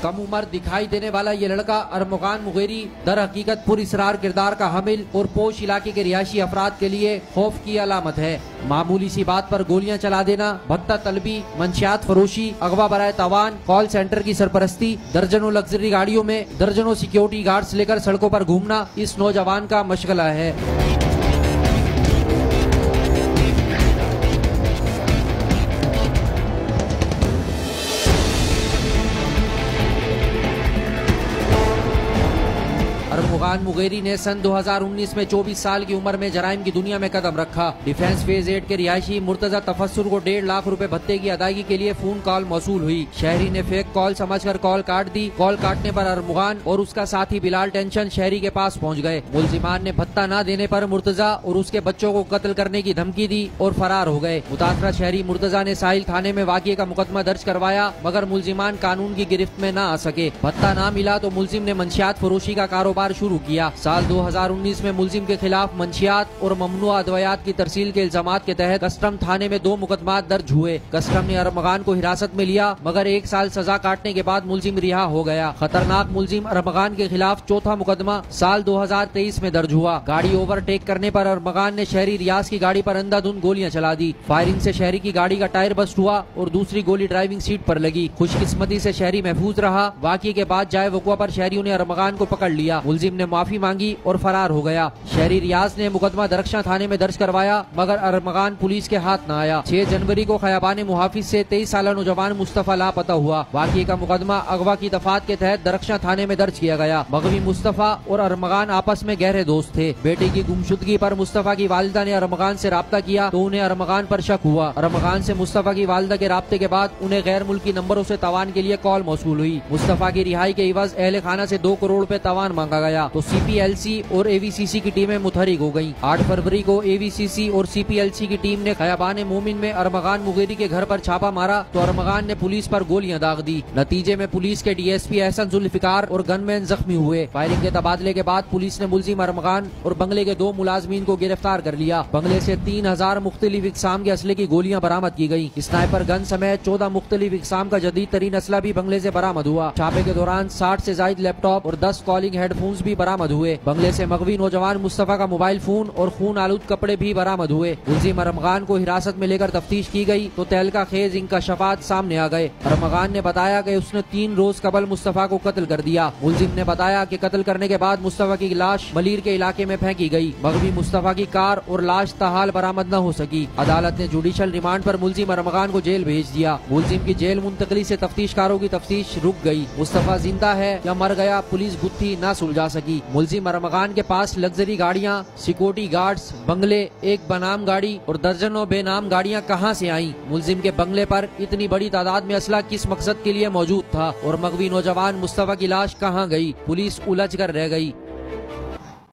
کم عمر دکھائی دینے والا یہ لڑکا ارمغان مغیری در حقیقت پر اسرار کردار کا حامل اور پوش علاقے کے رہائشی افراد کے لیے خوف کی علامت ہے۔ معمولی سی بات پر گولیاں چلا دینا، بھتہ طلبی، منشیات فروشی، اغوا برائے تاوان، کال سینٹر کی سرپرستی، درجنوں لگژری گاڑیوں میں درجنوں سیکیورٹی گارڈز لے کر سڑکوں پر گھومنا اس نوجوان کا مشغلہ ہے۔ ارمغان مغیری نے سن دو ہزار انیس میں چوبیس سال کی عمر میں جرائم کی دنیا میں قدم رکھا۔ ڈیفنس فیز ایٹ کے رہائشی مرتضی تفسر کو ڈیڑھ لاکھ روپے بھتے کی ادائیگی کے لیے فون کال موصول ہوئی۔ شہری نے فیک کال سمجھ کر کال کاٹ دی۔ کال کاٹنے پر ارمغان اور اس کا ساتھی بلال ٹینشن شہری کے پاس پہنچ گئے۔ ملزمان نے بھتہ نہ دینے پر مرتضی اور اس کے بچوں کو قتل کرنے کی دھمکی دی اور فرار ہو گئے۔ متاثرہ شہری مرتضی نے ساحل تھانے میں واقعے کا مقدمہ درج کروایا، مگر ملزمان قانون کی گرفت میں نہ آ سکے۔ بھتہ نہ ملا تو ملزم نے منشیات فروشی کا کاروبار شروع کیا۔ سال دو ہزار انیس میں ملزم کے خلاف منشیات اور ممنوع ادویات کی ترسیل کے الزامات کے تحت کسٹم تھانے میں دو مقدمات درج ہوئے۔ کسٹم نے ارمغان کو حراست میں لیا، مگر ایک سال سزا کاٹنے کے بعد ملزم رہا ہو گیا۔ خطرناک ملزم ارمغان کے خلاف چوتھا مقدمہ سال دو ہزار تئیس میں درج ہوا۔ گاڑی اوور ٹیک کرنے پر ارمغان نے شہری ریاض کی گاڑی پر اندھا دھند گولیاں چلا دی۔ فائرنگ سے شہری کی گاڑی کا ٹائر بسٹ ہوا اور دوسری گولی ڈرائیونگ سیٹ پر لگی۔ خوش قسمتی سے شہری محفوظ رہا۔ واقعے کے بعد جائے وقوع پر شہریوں نے ارمغان کو پکڑ لیا۔ ملزم نے معافی مانگی اور فرار ہو گیا۔ شہری ریاض نے مقدمہ درخشاں تھانے میں درج کروایا، مگر ارمغان پولیس کے ہاتھ نہ آیا۔ چھ جنوری کو خیابان محافظ سے تئیس سالہ نوجوان مصطفی لاپتہ ہوا۔ واقعے کا مقدمہ اغوا کی دفعات کے تحت درخشاں تھانے میں درج کیا گیا۔ مغوی مصطفی اور ارمغان آپس میں گہرے دوست تھے۔ بیٹے کی گمشدگی پر مصطفی کی والدہ نے ارمغان سے رابطہ کیا تو انہیں ارمغان پر شک ہوا۔ ارمغان سے مصطفی کی والدہ کے رابطے کے بعد انہیں غیر ملکی نمبروں سے تاوان کے لیے کال موصول ہوئی۔ مصطفی کی رہائی کے عوض اہل خانہ سے دو کروڑ روپے تاوان مانگا گیا تو سی پی ایل سی اور اے وی سی سی کی ٹیمیں متحرک ہو گئیں۔ آٹھ فروری کو اے وی سی سی اور سی پی ایل سی کی ٹیم نے خیابان مومن میں ارمغان مغیری کے گھر پر چھاپہ مارا تو ارمغان نے پولیس پر گولیاں داغ دی۔ نتیجے میں پولیس کے ڈی ایس پی احسن ذوالفقار اور گن مین زخمی ہوئے۔ فائرنگ کے تبادلے کے بعد پولیس نے ملزم ارمغان اور بنگلے کے دو ملازمین کو گرفتار کر لیا۔ بنگلے سے تین ہزار مختلف اقسام کے اسلحے کی گولیاں برآمد کی گئیں۔ اسنائپر گن سمیت چودہ مختلف اقسام کا جدید ترین اسلحہ بھی بنگلے سے برآمد ہوا۔ چھاپے کے دوران ساٹھ سے زائد لیپ ٹاپ اور دس کالنگ ہیڈ فونز بھی برآمد ہوئے۔ بنگلے سے مغوی نوجوان مصطفی کا موبائل فون اور خون آلود کپڑے بھی برآمد ہوئے۔ ملزم ارمغان کو حراست میں لے کر تفتیش کی گئی تو تہلکہ خیز انکشافات سامنے آ گئے۔ ارمغان نے بتایا کہ اس نے تین روز قبل مصطفی کو قتل کر دیا۔ ملزم نے بتایا کہ قتل کرنے کے بعد مصطفی کی لاش ملیر کے علاقے میں پھینکی گئی۔ مغوی مصطفی کی کار اور لاش تاحال برآمد نہ ہو سکی۔ عدالت نے جوڈیشل ریمانڈ پر ملزم ارمغان کو جیل بھیج دیا۔ ملزم کی جیل منتقلی سے تفتیش کاروں کی تفتیش رک گئی۔ مصطفی زندہ ہے یا مر گیا، پولیس گتھی نہ سلجھا سکی۔ ملزم ارمغان کے پاس لگژری گاڑیاں، سیکورٹی گارڈز، بنگلے، ایک بنام گاڑی اور درجنوں بے نام گاڑیاں کہاں سے آئیں؟ ملزم کے بنگلے پر اتنی بڑی تعداد میں اسلحہ کس مقصد کے لیے موجود تھا؟ اور مغوی نوجوان مصطفی کی لاش کہاں گئی؟ پولیس الجھ کر رہ گئی۔